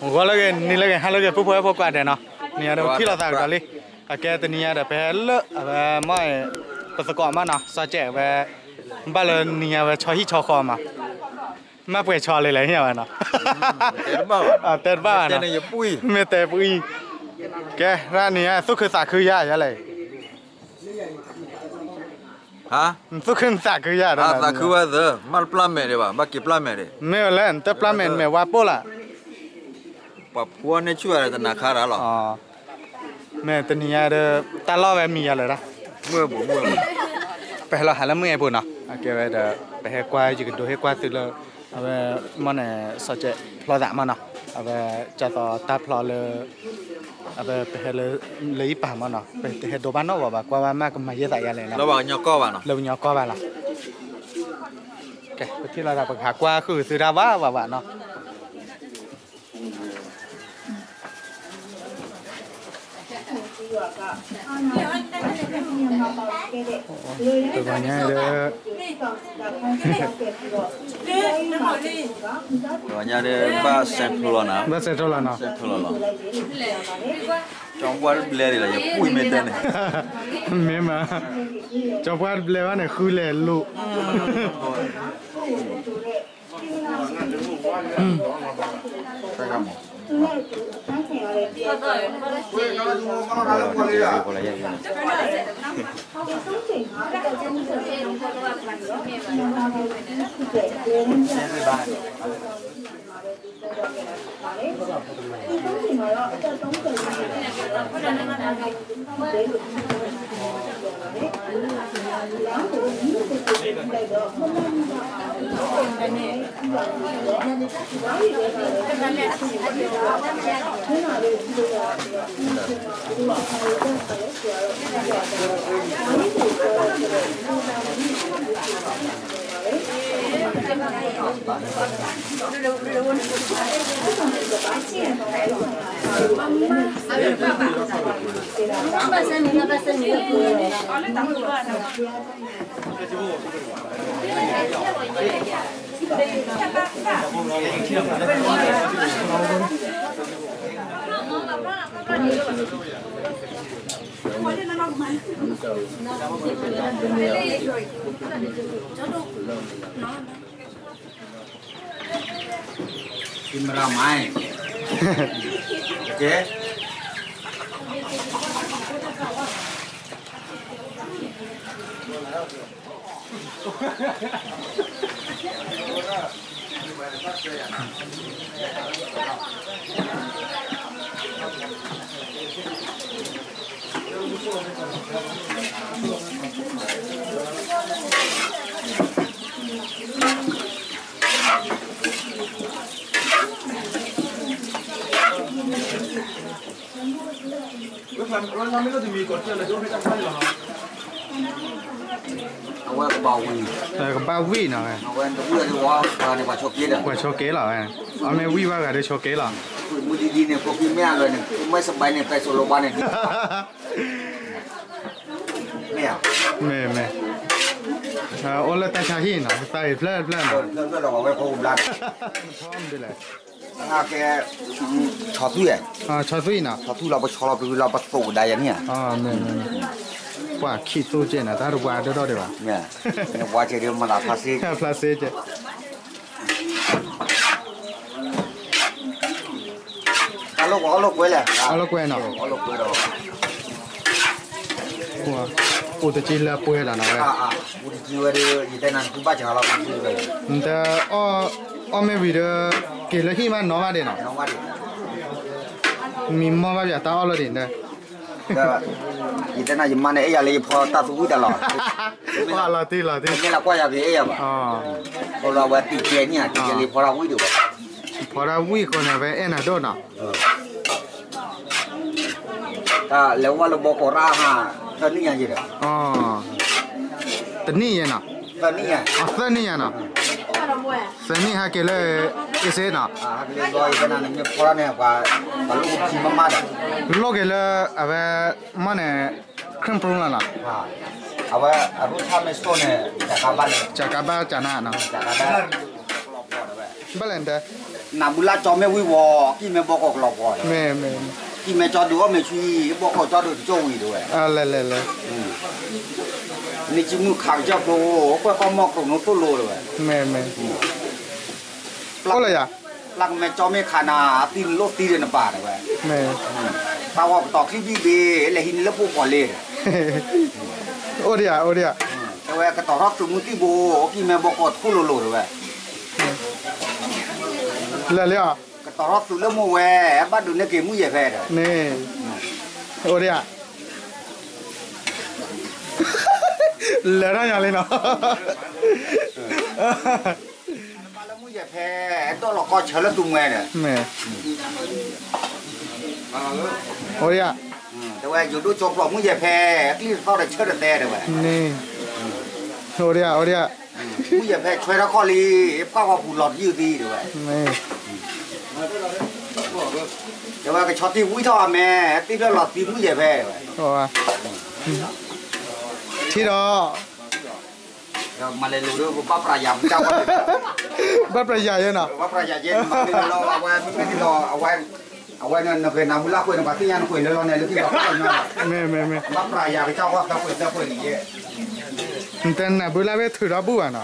ဂီၤလၢအဂ့ၤ နံၤလၢအဂ့ၤ ဟါလၢအဂ့ၤ ပုၢ်ဖိဝဲၢ်ဖိကိးဂၤဒဲးနီၤ, နံၤအံၤဒီးပထံၣ်လိာ်သးကဒီးလံ, အကဲတနံၤအံၤဒီး ပဟဲလၢအဝဲမ့ၢ် ပသကိးမ့ၢ်နီၤ စီၤကဲးဝဲ ဘၣ်လၢနံၤအံၤဝဲဆီဟံၣ်ဆီဃီမး, မ့ၢ်ပှဲၤဆီလံလဲၣ် ဟ့ၣ်ဝဲနီၤ, တဲတဘၣ်ဘၣ်နီၤ, မ့ၢ်တဲပအံၤ, ကဲ ရၣ်နံၤအံၤသူၣ်ခုသးခုယၤယၤလဲၣ် ဟါ, နသူၣ်ခုနသးခုယၤဒီး သးခုဝဲသၢ မ့ၢ်တပျၢ်မဲာ်ဒံးဘၣ် ဘၣ်က့ၤပျၢ်မဲာ်ဒံး, မ့ၢ်ဝဲလဲၣ် နတပျၢ်မဲာ်မဲာ်ဝါပိၢ်လၢ်, ပှၤဖိန့ၢ်ဆူၣ်ဝဲတနၤခါရၣ်လီၤ, မ့ၢ်တနံၤညါဒီး တၢ်လီၢ်ဝဲမံၤယၤလၢၤဒၣ်, ပဟဲလီၤဟးလၢမုၢ်အဲၣ်ပူၤနီၤ, အကဲဝဲဒီး ပဟဲကွၢ်ယကဒိးဟ့ၣ်ကွၢ်သုလၢ အဝဲမ့ၢ်န့ၣ် စီၤကဲးဖျီသးမ့ၢ်နီၤ, အဝဲကၢ်သီတၢ်ဖျီလၢ အဝဲပဟဲလၢ လၢယပၤမ့ၢ်နီၤ ပတဟဲဒိးဘၣ်နီၣ်ဝဲဘၣ် ကွၢ်ဘၣ်မ့ၢ်ကမၤယဲၢ်သးယါလဲၣ်နီၤ လၢပှၤကညီကီၢ်ဘၣ်နီၤ လၢပှၤကညီကီၢ်ဘၣ်လီၤ, ကဲ ပထံၣ်လိာ်သး ပကဟးကွၢ်ဃုာ်သုတၢ်ဘၣ်ဘၣ်ဘၣ်နီၤ တဂီၤညါဒီး တဂီၤညါဒီး ဘၣ်စဲးထီၣ်လီၤနီၤ ဘၣ်စဲးထီၣ်လီၤနီၤ စဲးထီၣ်လီၤလီၤ ကၠီပှၢ်တဘျဲဒံးလီၤ ယပူၤမ့ၢ်တဲန့ၣ် မ့ၢ်မး ကၠီပှၢ်တဘျဲဘၣ်န့ၣ် ဃုလဲၤလိာ် camera မး ကဲ အဝဲကဘၣ်ဝံၣ်, ကဘၣ်ဝံၣ်နီၤ, အဝဲတဝံၣ်အီၤဒီး ပှၤန့ၣ် ပှၤဆိးက့ဒီး ပှၤဆိးက့လီၤဝဲ, အမ့ၢ်ဝံၣ်ဘၣ်ဂၤဒီးဆိးက့လီၤ, မုၢ်ဒံဒံန့ၣ် ဖိခွံမ့ၢ်အလွဲၢ်န့ၣ် ဖိမ့ၢ်စဘဲန့ၣ် ပဲစိးလိဘါန့ၣ် မ့ၢ်ဧါ, မ့ၢ်မ့ၢ်, အိၣ်လၢတၢ်ဆါဟံၣ်နီၤ သးအံၤဖျၢၣ်ဖျၢၣ်နီၤ, ဖျၢၣ်ဖျၢၣ်ဒီးဝဲဖိဘျါန့ၣ် ဖီမဒုလဲၣ် ကဲ, ဆီသွံၣ်, ဆီသွံၣ်နီၤ, ဆီသွံၣ်လီၤ ပဆီလီၤပျံၤလီၤ ပသိးကဒါယၤန့ၣ်ဧါ, ပှၤခံသိကဲနီၤ တၢ်တပှၤဒိၣ်ဒိၣ်ဒံးဘၣ်, ပှၤကဲဒီးမၤသးဖျါစ့, ဖျါစ့ကဲ, အီၣ်လိာ်ကွဲလဲၣ်, အီၣ်လိာ်ကွဲနီၤ, အီၣ်လိာ်ကွဲဒီး အိၣ်တက့ၢ်လၢပှဲၤလီၤနီၤဝဲ, အိၣ်တက့ၢ်ဝဲဒီး ယတဲနၤဘၣ်စၢၤလီၤ, နတဲ, အီၣ်မ့ၢ်ဝံၤဒီး က့ၤလၢဟံၣ်မးနီၤဘၣ်ဒံးနီၤ, မံမီၢ်ဘၣ်ယၤတၢ်အီၣ်လီၤဒံး, ယတဲနၤယမါန့ၣ် အဲၣ်ယၤလၢယဖီတၢ်သူဝံၣ်တၢ်လီၤ, လီၤတံၢ်လီၤတံၢ်, မ့ၢ်လၢကွၢ်ယၤက့ၤအဲၣ်ယၤဘၣ်, အဝဲတံၢ်ကဲန့ၣ် တံၢ်ကဲလၢဖီတၢ်ဝံၣ်ဒံးဘၣ်, ဖီတၢ်ဝံၣ်ဃိန့ၣ် အဝဲအဲၣ်နၤဒိၣ်နီၤ တၢ်လဲၤဝဲလၢဘီကီးရၣ်ဟါ, သၢနံၣ်ညါယဲဒီး, တနံၣ်ယဲနီၤ, သၢနံၣ်ညါနီၤ, သၢနံၣ်ဟဲက့ၤလၢ အ့စ့နီၤ, ဟဲက့ၤလၢဘီယဲန့ၣ် မ့ၢ်ဖီတၢ်န့ၣ် ပှၤလိၣ်က့ၤမးမးဒီး, လိၣ်က့ၤလၢအဝဲ မ့ၢ်န့ၣ် ခရံာ်ပရူလီၤနီၤ, အဝဲအရူၢ်ထါမ့ၢ်စိၢ်န့ၣ် ကးဘၣ်န့ၣ်, ကးဘၣ်ကးနၤနီၤ, ဘၣ်လဲၣ်နတဲ နၢ်ဘူလါကၠီမ့ၢ်ဝံၤဝီၤ ကံၢ်မဲဘီကီၢ်ကလီၤပှီၤ, ကံၢ်မဲကၠီဒုးအီၣ်မ့ၤဆူအံၤ ဘီကီၢ်ကၠီဒုးတကၠီဝံၤတဝဲ, လဲၤလဲၤလဲၤ, န့ၢ်ကံမုၢ်ခးကစၢၢ်ဖိ ကွဲၢ်ကီၢ်မီၢ်ကျိၤနူသိၣ်လိတဝဲ, အိၣ်လၢယၤ, ပျၢ်ကမဲကၠီမ့ၢ်ခးနၤ အသံနလိၣ်သံဒီးနပၢ်တဝဲ, တၢ်ဂီၤကတီၤချံဘံၣ်ဘ့ လဲၤဟံးန့ၢ်လၢဖိပီၤလ့, အိၣ်ဒံးဧါ အိၣ်ဒံးဧါ, တဝဲကတီၤထီၣ်သုးမုၢ်သံၣ်ဘိ ကံၢ်မဲဘီကီၢ်ထူၣ်လိၤလိၤတဝဲ လဲၤလံဧါ, ကတီၤထီၣ်သုးလၢမိၢ်ဝဲ ဘၣ်ဒိးန့ၢ်က့ၤမုၣ်ယဲၢ်ဖဲတဝဲ, န့ၣ်, အိၣ်ဒံးဧါ, လဲၤထီၣ်ညါလံနီၤ, နဘၣ်လၢမုၣ်ယဲၢ်ဖဲ ဒိၣ်လီၤကီၢ်ဆၢလၢသူမှဲဒီး, မ့ၢ်, အိၣ်ဒံးဧါ, တဝဲယိၤဒိၣ်ကၠီပျီမုၣ်ယဲၢ်ဖဲ အကျံၣ်တသီၣ်ဒီးဆၢတသဲတဝဲ, န့ၣ်, အိၣ်ဒံးဧါ အိၣ်ဒံးဧါ, မုၣ်ယဲၢ်ဖဲဆွဲထီၣ်ခီၣ်လံ, ပှၢ်ဂီၤပူၤလီၤတယုၢ်သံတဝဲ, မ့ၢ်, တဝဲကဆီတံၢ်ဝံထီၣ်အမဲာ် သ့ၣ်ဖျၢၣ်လီၤသံမုၣ်ယဲၢ်ဖဲတဝဲ, ထံဒီး မၤလဲၤလိာ်ဒီး ဘၣ်ပြးယၤမူတၢ်ဘၣ်, ဘၣ်ပြးယၤယဲနီၤ, ဘၣ်ပြးယၤယဲ, မၤလဲၤလိာ်လီၤ အဝဲမ့ၢ်လီၤ အဝဲ အဝဲန့ၣ် နပှဲၤနၢ်မူလၢ်ကွဲး နပှၤသ့ၣ်ညါနကွဲးလၢလီၤန့ၣ် လၢခံလီၤ မ့ၢ်မ့ၢ်မ့ၢ်, ဘၣ်ပြးယၤကစၢ်ဂီၢ်သၢကွဲးသၢကွဲးလံယဲ, နတဲနၢ်ဘုလၢ်ဖဲထုးဒီးဘူၣ်ဘၣ်နီၤ,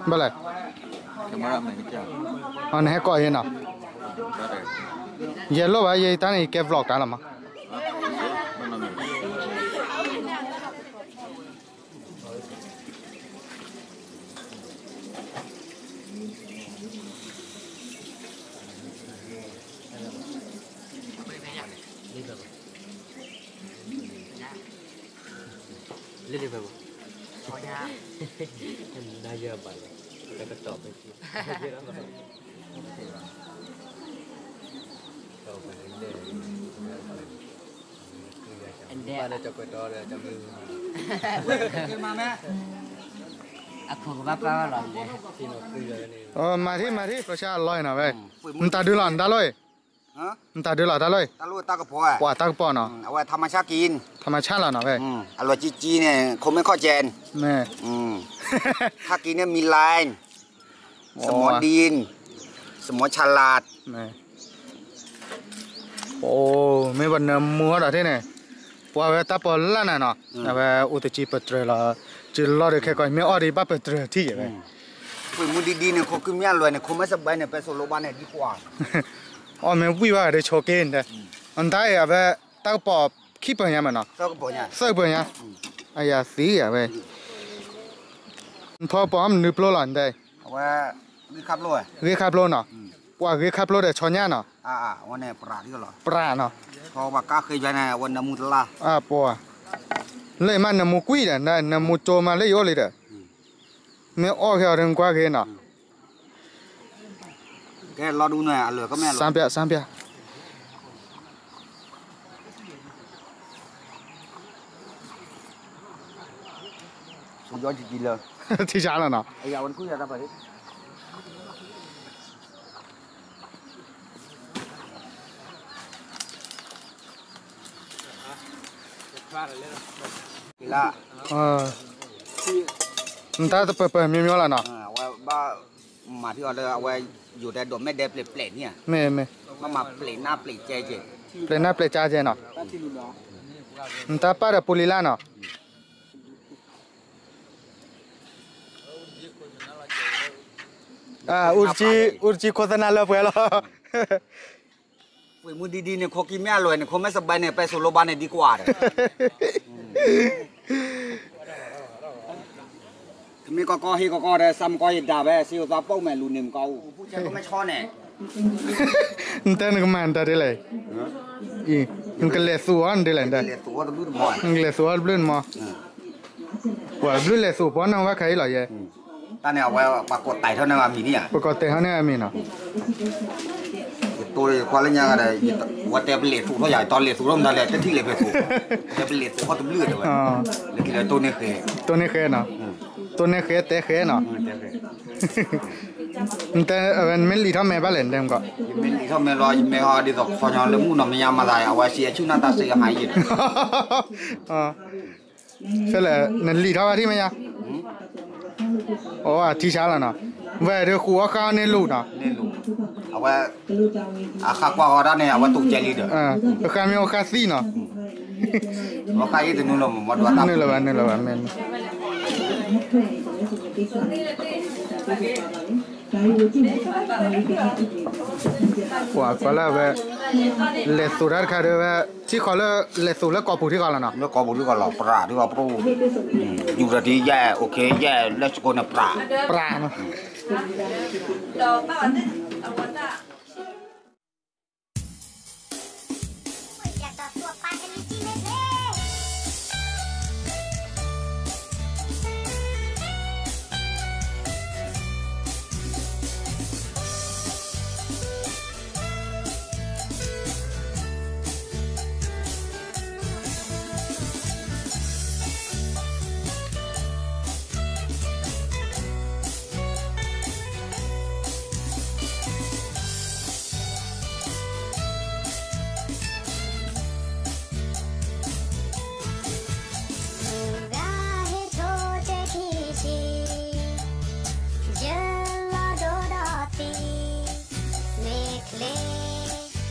ဘၣ်လဲၣ်, နဟဲကိးယဲနီၤ, ယဲလိၣ်ဘၣ် ယဲတၢ်န့ၣ် ယကဲ vlog တၢ်လီၤမး လၢလၢဘၣ်ဘၣ်, နယဘၣ်လီၤ, တကတီၢ်ဖဲ အခိၣ်ကဘၣ်ပာ်လီၤ, မၤထံၣ်မၤထံၣ် ပှၤဆါအလီၤနီၤဝဲ, နတၢ်ဒုးလီၤ နတၢ်လီၢ်အံၤ, နတၢ်ဒုးလီၤတၢ်လီၢ်အံၤ, ပှၤတၢ်ကပီၤဧါ, ထမဆၣ်လီၤနီၤဝဲ, အလွီၢ်ကံကံန့ၣ် ခိၣ်မ့ၢ်ခီၣ်ကဲ, မ့ၢ်, ခါကံန့ၣ် မံၤလဲၣ် စမီဒံၣ်, စမီဆလး, အိၣ် မ့ၢ်ပှၤနၢမူအီၣ်ဒီးထံၣ်န့ၣ်, ပှၤဝဲတၢ်ပီးလၢ်နၤနီၤ, အဝဲအိၣ်တကံပတြၢၤလီၤ, ကလီၢ်ဒီးခဲကီး မ့ၢ်အီၣ်ဒံးဘၣ်ပတြၢၤထံၣ်ယဲဝဲ, ပှ့ၤမူဒံဒံန့ၣ် ခိၣ်ကုၢ်မ့ၢ်အလွဲၢ်န့ၣ် ခိၣ်မ့ၢ်စဘဲန့ၣ် ပဲဆိးလိဘၣ်န့ၣ် ဒံကွၢ်, အီၣ်မ့ၢ်ဝံၣ်ဘၣ်ဒီးဆိးက့န့ၣ်, နတၢ်အံၤအဝဲ တၢ်ကပီၤခံပၢၤညါမးနီၤ, သၢပၢၤညါ, အယၤသံအဝဲ, နဖီပီၤမနုၤပျိလီၤနတဲ, ဂ့ၢ်ခါပျိနီၤ, ပှၤဂ့ၢ်ခါပျိဒီးဆီညါနီၤ, ပြးနီၤ, ပှၤ, လၢမးနၢမူကွံာ်ဒီး နၢမူကၠိမးလၢယအိၣ်လံဒီး, မ့ၢ်အီၣ်ခဲအီၤဒီးနကွၢ်ဂ့ၤနီၤ, စမ်းပြ စမ်းပြ ထံၣ်လီၤနီၤ, နတၢ်တပၢၢ်ပၢၢ်မံၤမံၤလီၤနီၤ, မ့ၢ်, မ့ၢ်, ပျဲးနၢ်ပျဲးကါကဲနီၤ, နတၢ်ပာ်ဒီးပူၤလံၤလၢ်နီၤ, အူတကံ အူတကံခိၣ်သနၢ်လၢပှဲၤလီၤ, ပှ့ၤမူဒံဒံန့ၣ် ခိၣ်ကံမ့ၢ်အလွဲၢ်န့ၣ် ခိၣ်မ့ၢ်စဘဲန့ၣ် ပဲဆိးလိဘၣ်န့ၣ် ဒံကွၢ်ဒီး မ့ၢ်ကီကီဟ့ၣ်ကီကီဒီး စၢ်မကီယဒၣ်ဝဲ စ့အိၣ်သးပိာ်မဲာ်လူၤန့ၣ်မကီ, နတဲနကမၤနတၢ်ဒ်လဲၣ်, နကလဲၤသူၣ်အီၤနဒ်လဲၣ်, နကလဲၤသူၣ်အီၤတဘျုးတမီၤ, ပှၤဘျုးလဲၤသူၣ်ပီနဝဲခါအံၤလီၤယဲ, တၢ်န့ၣ်အဝဲပှၤကိးတဲာ်ထီၣ်န့ၢ်အမံၤန့ၣ်ဧါ, ပှၤကိးတဲာ်ထီၣ်န့ၢ်အမံၤနီၤ, ယတိၢ်ယကွၢ်လၢညါဒီး ဝဲတဲပလဲၤသူၣ်ထီၣ်ယၤ တီလဲၤသူၣ်ထီၣ်မတၤလဲၣ် တထံၣ်လဲၤပလဲၤသူၣ်, တဲပလဲၤသူၣ်အီၤတဘျုးတဲဝဲ, လၢခံလၢတိၢ်န့ၢ်ဃဲ, တိၢ်န့ၢ်ဃဲနီၤ, တိၢ်န့ၢ်ဃဲတဲဃဲနီၤ, နတဲ နမ့ၢ်လံာ်ထီၣ်မဲာ်ဘၣ်လဲၣ် နတဲမကီး, ယမ့ၢ်လံာ်ထီၣ်မဲာ်လီၤ ယမ့ၢ်ဟီဒ်သိးခီညီလၢမုၢ်နီၤ မ့ၢ်ညါမၤသး အဝဲစံးအဆူၣ်နၢ်တၢ်စ့အဟါယံၤဒီး ဖဲလဲၣ် နလံာ်ထီၣ်ဘၣ်ထံၣ်မ့ၢ်ညါ, အိ အထံဆါလီၤနီၤ, ဝဲဒၣ်ဃုအီၣ်ဃၣ်န့ၣ်လိာ်နီၤ, အဝဲ အဃၣ်ကွၢ်ဃီဒၣ်န့ၣ် အဝဲတူၢ်ကဲလံဒီး, ဃၣ်မ့ၢ်အိၣ်ဃၣ်သံနီၤ, အဃၣ်အံၤတနုာ်လီၤမ့ၢ်မ့ၢ်ဒွးတၢ် နုာ်လီၤဘၣ် နုာ်လီၤဘၣ် မ့ၢ် ပှၤကွၢ်လၢဝဲ လဲၤသိးတၢ်တခါဒီးဝဲ ထံဃီလၢလဲၤသိးလၢကီၢ်ပူၤထံဃီလီၤနီၤ, လၢကီၢ်ပူၤထံဃီလီၤ ပြးထံဃီ ပြး ယူၤဒီးတယဲၢ် အိၣ်ခ့ယဲၢ် လၢစကိးန့ၣ် ပြး ပြးနီၤ မုၢ်ဂၤဟ့ၣ်ထိၣ်တဲထံဆံး, ယလီၤဒိဒီးသံ, မ့ၢ်ချ့ တံၤသကိး ခိးယၤလံ. အဘ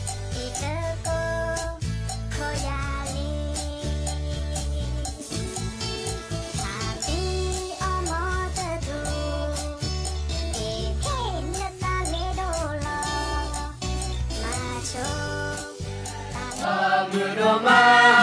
ံအီမီတဒူၣ်, အ့ၣ်ဟ့ၣ်နသးဂ့ၤဒိၣ်လီၤ, မၤဆိ မုၢ်ဒိၣ်မး,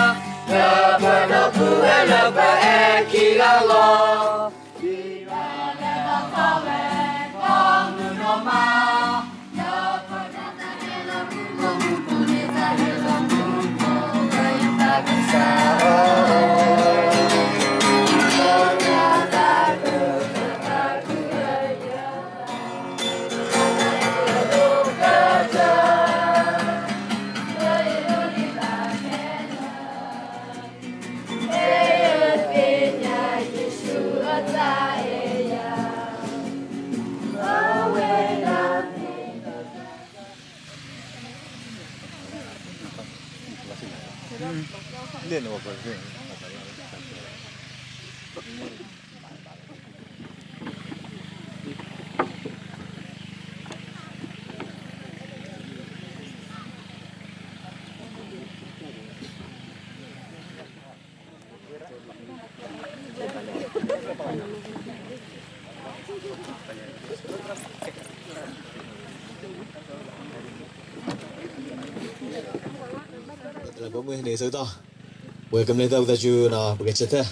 လၢပှဲၤဒီးပုၢ်ဝဲၢ်လၢပအဲၣ်ခံဂၤလီၤ. တလၢဖိမုၣ်န့ၣ် ဆၢကတီၢ် ပဝဲကမျၢၢ်သၢဝံသးစူၤနီၤ ပကဆၢထၢၣ်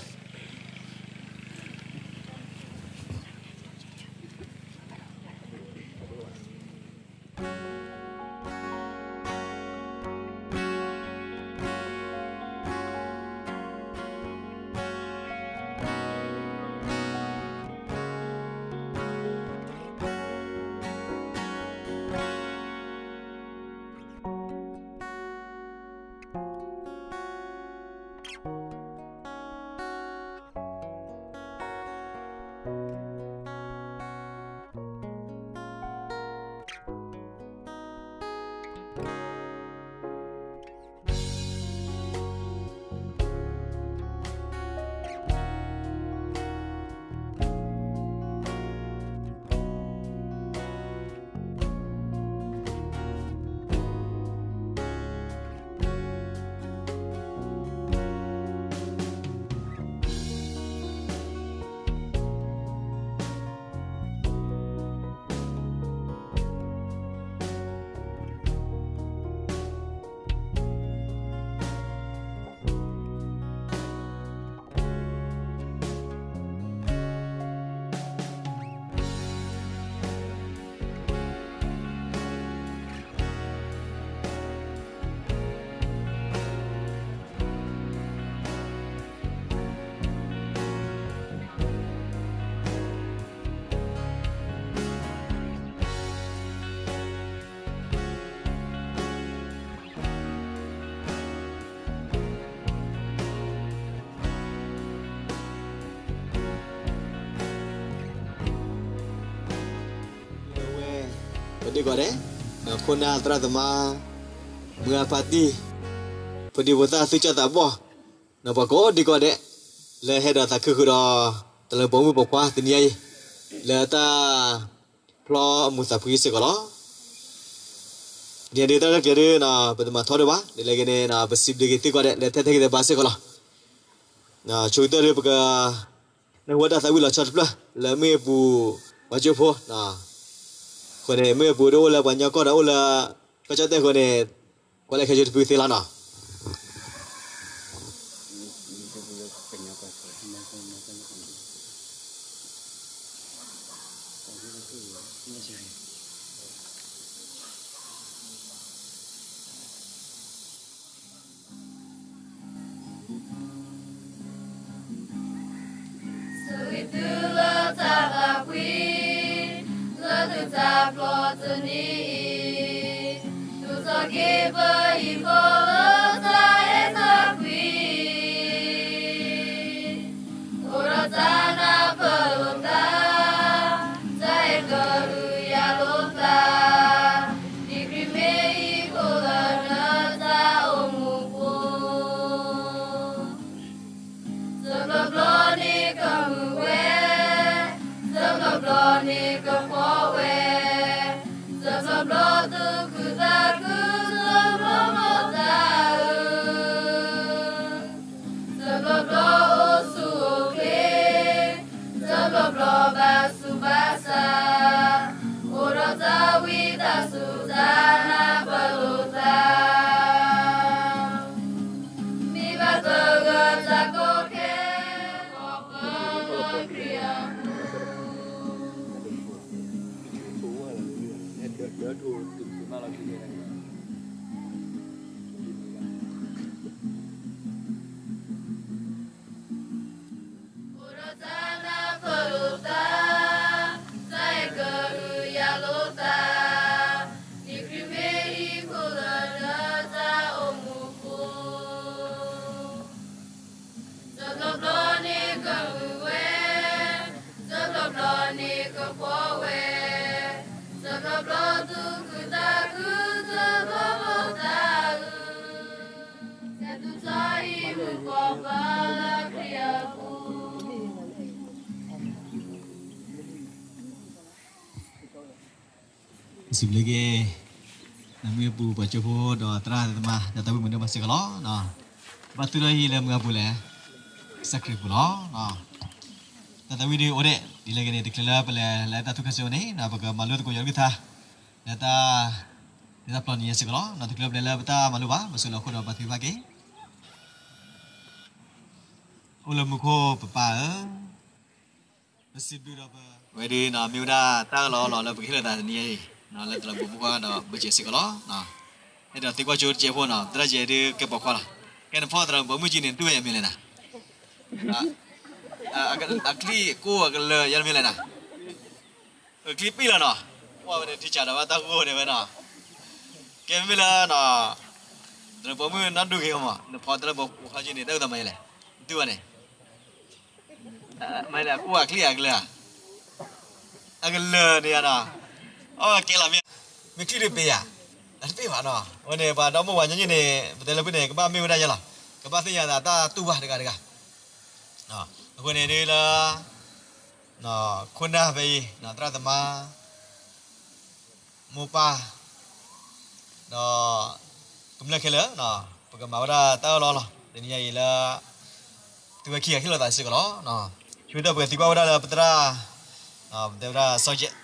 Thank you. ဒ်ကီးဒဲး, ခိၣ်နၢ်သရၣ်သမါ, မုၢ်ဂၢ်ဖါတံၢ်, ဖိဒံဖိသၣ် သူၣ်ကၠီၣ်သးဘီၣ်, ပှၤကိးဒ်ကီးဒဲး, လၢဟဲဒီးသးခုဃုာ်ဒီး တလးမူးပိာ်မုၣ်ပိာ်ခွါတနံၤအံၤ, လၢတၢ်ဖျီအမူးသးဖှံစ့ၢ်ကီးလီၤ. ဒ်န့ၣ်ဒုး တၢ်ရဲၣ်တၢ်ကျဲၤဒုး ပတမၤထီဒံးဘၣ်, ဒ်လဲၣ်ဂ့ၤန့ၣ် ပစံးဘျုးက့ၤသုကိးဒဲး လၢထဲထဲက့ၤသဘါစ့ၢ်ကီးလီၤ. ဆိကတၢၢ်ဒုး ပက နၢ်ဟူတၢ်သးဝံၣ်လီၤဆီတဖျၢၣ် လၢမ့ၢ်အပူၤ ပှၤကၠိဖိ, အဃိန့ၣ် မ့ၢ်အပူၤဒုးအိၣ်လၢပှၤကညီကီၢ်ဒီးအိၣ်လၢ ကီၢ်ကၠီၣ်တဲၣ်အဃိန့ၣ် ကွၢ်လၢခဲဆိတဖုသ့လီၤနီၤ. စံးဘျုးသုလၢတၢ်သးဖှံ လၢသုတၢ်ဖျီတနံၤအံၤ, ဒိးထီၣ်က့ၤပဟံၣ်ဖိလၢတၢ်အဲၣ်တၢ်ကွံ အိၣ်ဒီးတၢ်နၢ်ပၢၢ်လိာ်သး, တၢ်အဲၣ်ကဟုကယာ်လိာ်သး, ဒ်ခရံာ်မ့ၢ်ဟံၣ်ဖိလၢနတၢ်အိၣ်မူအပူၤ တဘျီဘျီန့ၣ်ကမုာ်ဝဲ, တဘျီဘျီန့ၣ်ကဖှီၣ်ဝဲ, တဘျီဘျီသူၣ်ခုသးခု, တဘျီဘျီသးအုး, တဘျီဘျီအိၣ်ဆူၣ်အိၣ်ချ့, တဘျီဘျီဘၣ်ဆူးဘၣ်ဆါ, အိၣ်ဒီးတၢ်ဝံသးစူၤ တၢ်နၢ်ပၢၢ်လိာ်သး မ့ၢ်ဘၣ်သဂၢၢ်တၢ်ကီခဲ ခီဖျိလၢခရံာ်အပူၤ အိၣ်ဒီးတၢ်နၢ်ပၢၢ်လိာ်သး, တၢ်အဲၣ်ကဟုကယာ်လိာ်သး, ဒ်ခရံာ်မ့ၢ်ဟံၣ်ဖိလၢနတၢ်အိၣ်မူအပူၤ တဘျီဘျီန့ၣ်ကမုာ်ဝဲ, တဘျီဘျီန့ၣ်ကဖှီၣ်ဝဲ, တဘျီဘျီသူၣ်ခုသးခု, တဘျီဘျီသးအုး, ဆဲးသူၣ်ထီၣ်ဟံၣ်မုာ်ဃီပၤလၢခရံာ်အပူၤ စံးဘျုးက့ၤ နမ့ၢ်ပူၤပှၤကၠိဖိဒီးသရၣ်သမါ ဒီးတၢ်ဝံၣ်မုာ်ဒိၣ်မးစ့ၢ်ကီးလီၤ. ဘၣ်သူၣ်ထီၣ်ဟံၣ်လၢမုၢ်အပူၤလဲၣ်, ကစၢ်ခရံာ်ပူၤလီၤ. တၢ်သးဝံၣ်ဒုးအိၣ်ဒံး ဒ်လဲၣ်ဂ့ၤန့ၣ် တချုးလၢပလဲၤလၢတၢ်သူၣ်ခုသးခုန့ၣ် ပကမၤလိသကိးယွၤကလုၢ်ကထါ လၢတၢ် လၢတၢ်ဖျီနံၤညါစ့ၢ်ကီးလီၤ. တချုးလၢပလဲၤလၢပတၢ်မၤလိဘၣ် ပဆိၣ်လီၤခိၣ်ဒီးပှၤသ့ၣ်တဖၣ်က့ၤ အိၣ်လၢမူခိၣ်ပပၢ်ဧၢ, ပစံးဘျုးဒီးပ ဝဲဒုး မ့ၢ်ဝဲဒၣ်တၢ်အၢၣ်လီၤအီလီၤလၢပကဟ့ၣ်လိာ်သးတနံၤအံၤ လၢတလးမူးပိာ်ခွါဒီးဘၢၣ်စၢၤစ့ၢ်ကီးလီၤ. အဲၣ်ဒိးသံကွၢ်ကၠိတစဲးဖိနီၤ သရၣ်ကဲဒုးကဲပိာ်ခွါလီၤ. ကဲနဖီသရၣ်မုၣ်ပိာ်မုၣ်ကံန့ၣ် တူၢ်ဝဲယမ့ၢ်လဲၣ်နၤ, အချံအကိၢ်အကလၢာ်ယမ့ၢ်လဲၣ်နၤ အချံပံၣ်လီၤနီၤ, ကွၢ်ဝဲန့ၣ်ထံၣ်စၢ်ဒီးဘၣ်တၢ်ဂိၢ်ဒဲးဝဲနီၤ, ကဲမ့ၢ်လၢ သရၣ်မုၣ်ပိာ်မုၣ်နီၢ်ဒိၣ်ဂ့ၤမး နဖီသရၣ်မုၣ်ပိာ်ခွါကံန့ၣ် တၢ်အုၣ်သးမၤယလဲၣ်, တူၢ်ဝဲန့ၣ် မ့ၢ်လၢအကိၢ်အချံအကလၢာ်ဧါ, အကလၢာ်န့ၣ်ဧါနီၤ, အကဲလီၤမ့ၢ်, မ့ၢ်ချံဒုးပ့ၤဧါ, အတပ့ၤဘၣ်နီၤ, အဝဲန့ၣ် ပှၤဒီမိၢ်ဝၤညီနုၢ်န့ၣ် ပတဲလၢဖုၣ်န့ၣ် ကဘၣ်မ့ၢ်ဝဲဒၣ်ယဲလီၤ, ကဘၣ်သ့ၣ်ညါသးတၢ်တူၢ်ဘၣ်တဂၤတဂၤ, အဃိန့ၣ်ဒုးလၢ ခိၣ်နၢ်ဖဲအံၤ သရၣ်သမါ မိၢ်ပၢ် ဒီး ကမျၢၢ်ခဲလၢာ် ပကမၤဝဲဒၣ်တၢ်အၢၣ်လီၤအီလီၤ တနံၤညါအံၤလၢ သုဝဲခံဂၤဟ့ၣ်လိာ်သးစ့ၢ်ကီးလီၤ. ဆၢကတီၢ်ပကသံကွၢ်ဝဲဒၣ်လၢပသရၣ် ပတဲဝဲဒၣ် စီၤယဲၢ်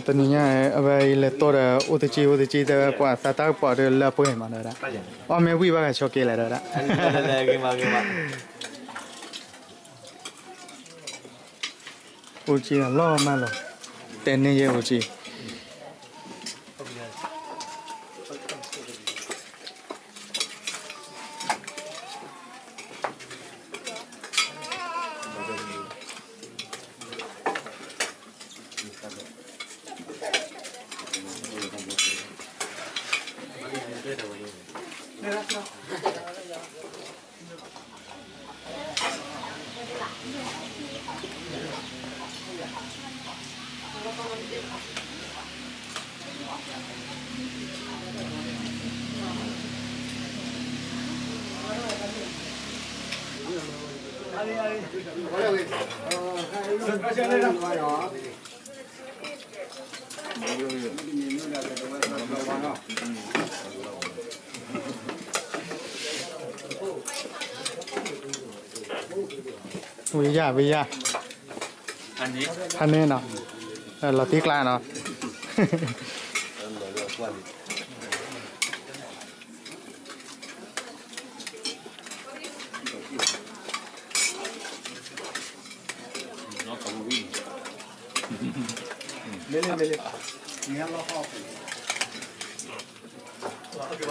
တနံၤညါ အဝဲအံၤလဲၤတိၢ်ဒီး အိၣ်တက့ၢ် အိၣ်တက့ၢ် တဲဝဲပှၤသးတၢ်ကပီၤဒီးလၢပှဲၤမး တဲဝဲဒၣ်, အီၣ်မ့ၢ်ဝံၣ်ဘၣ်ဂၤဆိးက့လဲၣ် တဲဝဲဒၣ်, အိၣ်က့ၢ်လီၤမးလီၤ, တဲန့ၢ်ယဲအိၣ်က့ၢ်. ဝံယၢ် ဝံယၢ်, ဖးန့ၣ်နီၤ, လီၤတံၢ်ကျါနီၤ. ဝံၤ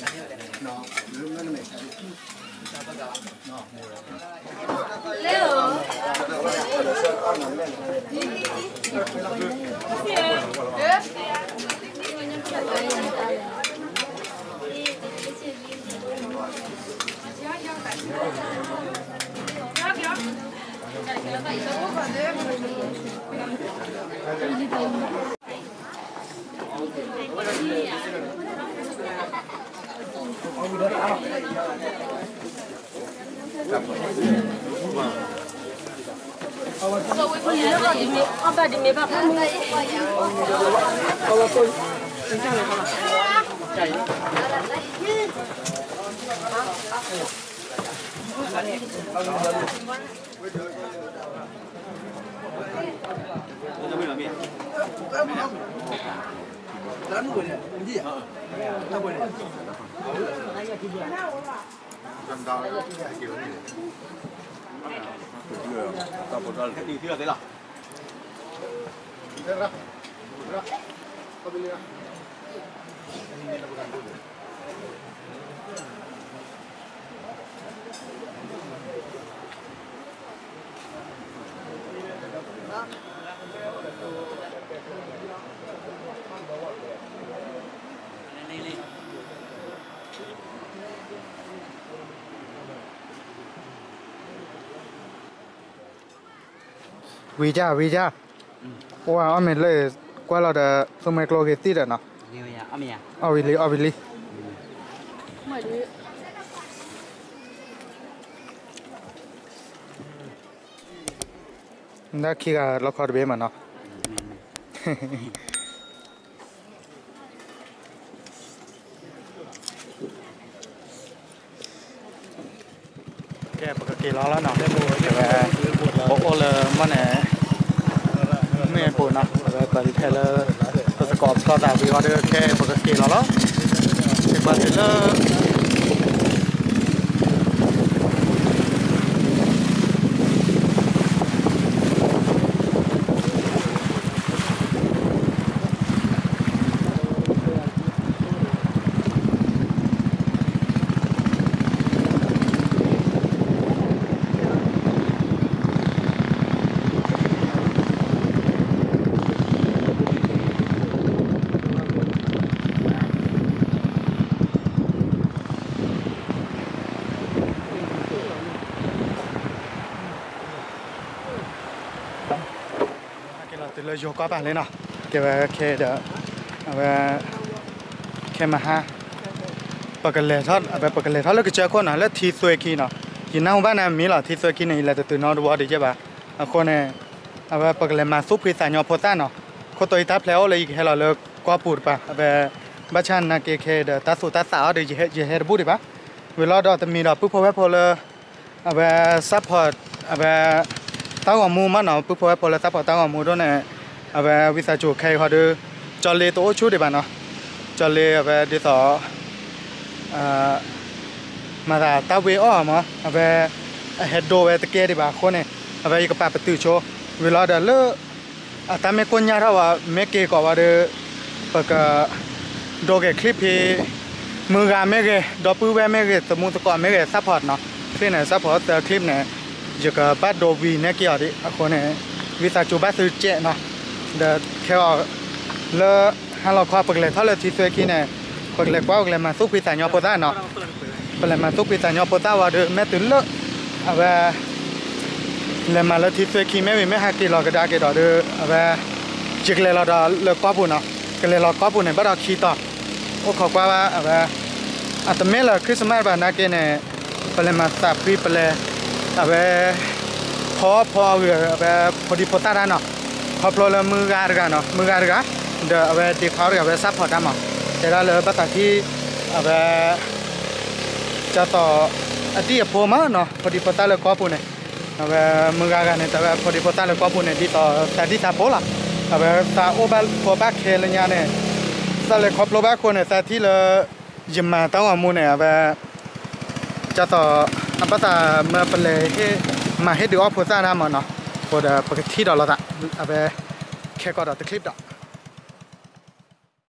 ယၢ် ဝံၤယၢ်, အိၣ်ဝဲအီၣ်မ့ၤလၢကွၢ်လီၤဒီး သူမှဲကျိဂ့ၤသံဒီးနီၤ, အီၣ်ဝံၤလံ အီၣ်ဝံၤလံ. နဒၣ်ခံဂၤလီခီတဘ့ၣ်မးနီၤ. ကဲ ပကက့ၤလီၤလီၤနီၤ, ဝဲ ပအိၣ်လၢမီၢ်န့ၣ် မ့ၢ်အပူၤနီၤ, အဝဲပှၤဒ်ထဲလၢ ပသကိးပသီသးဝံၤအီၤဒီး ခဲအံၤပကက့ၤလီၤလီၤ, ပှၤတုၤလၢ ဝံၤ ယိၤကီၢ်ပၤလံနီၤ, ကဲဝဲခဲဒီး အဝဲ ခဲမဟါ ပကလဲၤထီၣ် အဝဲပကလဲၤထီၣ်လၢကစၢၢ်ခိၣ်နီၤ လၢထံသွဲခံနီၤ, ယနၢ်ဟူဘၣ်နၤမံၤလီၤ ထံသွဲခံန့ၣ် ယလဲၤတတုၤနီတဝီဒံးယဲၢ်ဘၣ်, အဃိန့ၣ် အဝဲပကလဲၤမၤသူၣ်ဖှံသးညီဖိသၣ်နီၤ, ခိၣ်တီယတၢ်ဖျဲးအိၣ်လၢယကဟဲလီၤလၢကီၢ်ပူၤတပၤ အဝဲ ဘၣ်ဆၣ်နာ်က့ခဲဒီးတၢ်သူၣ်တၢ်သးအီၤဒီး ယဟဲတဘူၣ်ဒံးဘၣ်, ဝံၤလီၤဒီးတမံၤဒီးပုၢ်ဖိဝဲၢ်ဖိလၢ အဝဲ support အဝဲ တၢ်ဂီၤမူမးနီၤ, ပုၢ်ဖိဝဲၢ်ဖိလၢ support တၢ်ဂီၤမူဒိၣ်န့ၣ် အဝဲဝံသးစူၤခဲအံၤဃီဒီး ကၠီလ့တအိၣ်ဆူၣ်ဒံးဘၣ်နီၤ, ကၠီလ့အဝဲဒ်သိး မၤသးတၢ်ဝ့ၤအီၣ်မး အဝဲ အဟဲဒိဝဲတကဲဒံးဘၣ်အဃိန့ၣ် အဝဲယကပာ်ပတုာ်ဆိ ဝံၤလီၤဒီးလၢ အတၢ်မ့ၢ်ကိၢ်ညါထီၣ်ဝဲ မ့ၢ်က့ၤကိးဝဲဒီး ပက ဒိဂဲၤ clip ဖဲ မုၢ်ဂၤမ့ၢ်ဂ့ၤ ဒီပုၢ်ဝဲၢ်မ့ၢ်ဂ့ၤ သမူသကိးမ့ၢ်ဂ့ၤ support နီၤ, clip န့ၣ် support သၢ clip န့ၣ် ယကဘၣ်ဒိဝံၤနဲက့ၤအီၤဒံးအဃိန့ၣ် ဝံသးစူၤဘၣ်သုစဲးနီၤ, ဒီးခဲအံၤ လၢ ဟါလီၤခီ ပကလဲၤထီၣ်လၢထံသွဲခံန့ၣ် ပကလဲၤကွၢ် ပကလဲၤမၤသူၣ်ဖှံသးညီဖိသၣ်နီၤ, ပလဲၤမၤသူၣ်ဖှံသးညီဖိသၣ်ဝံၤဒီး မ့ၢ်တုၤလၢ အဝဲ လဲၤမၤလၢထံသွဲခံမ့ၢ်ဝံၤ မ့ၢ်ဟးက့ၤလီၤကဒါက့ၤဒီးဒီး အဝဲ ယကလဲၤလီၤဒီးလၢကီၢ်ပူၤနီၤ, ကလဲၤလီၤကီၢ်ပူၤန့ၣ် ဘၣ်ဒီးခံတီၤ အိၣ်ခိးကွၢ်ဘၣ် အဝဲ အတမ့ၢ်လၢ Christmas ဘၣ်နာ်က့န့ၣ် ပလဲၤမၤသးဖှံ ပလဲၤ အဝဲ ဖီဖီအဂ့ၢ် အဝဲ ဖိဒံဖိသၣ်တၢ်နီၤ, ခီဖျိလၢမုၢ်ဂၤတဂၤနီၤ မုၢ်ဂၤတဂၤ ဒီးအဝဲဒ့ခွါတဂၤ အဝဲ support တၢ်မး, တဲဒၣ်လၢဘၣ်သးထံၣ် အဝဲ ကၢ်သိး အဒံၣ်အဖိမးနီၤ ဖိဒံဖိသၣ်လၢကီၢ်ပူၤန့ၣ်, အဝဲမုၢ်ဂၤဂၤန့ၣ် တဲဝဲဖိဒံဖိသၣ်လၢကီၢ်ပူၤန့ၣ် ဒ်သိးသးဒံၣ်သးဖိလီၤ, အဝဲသးအိၣ်ဘၣ်ဖိဘၣ်ခဲလၢညါန့ၣ်, သးလဲၤခီဖျိဘၣ်အဃိန့ၣ် သးထံၣ်လၢ ယမၤတၢ်ဂီၤမူန့ၣ် အဝဲ ကၢ်သိး အဘၣ်သးမၢပလဲၤဟ့ၣ် မၤဟ့ၣ်ဒုးအီၣ်ဖိသၣ်တၢ်မးနီၤ, အဃိဒီးပကထံၣ်ဒီးလိာ်သး အဝဲ ခဲကီးဒီးတ clip ဒီး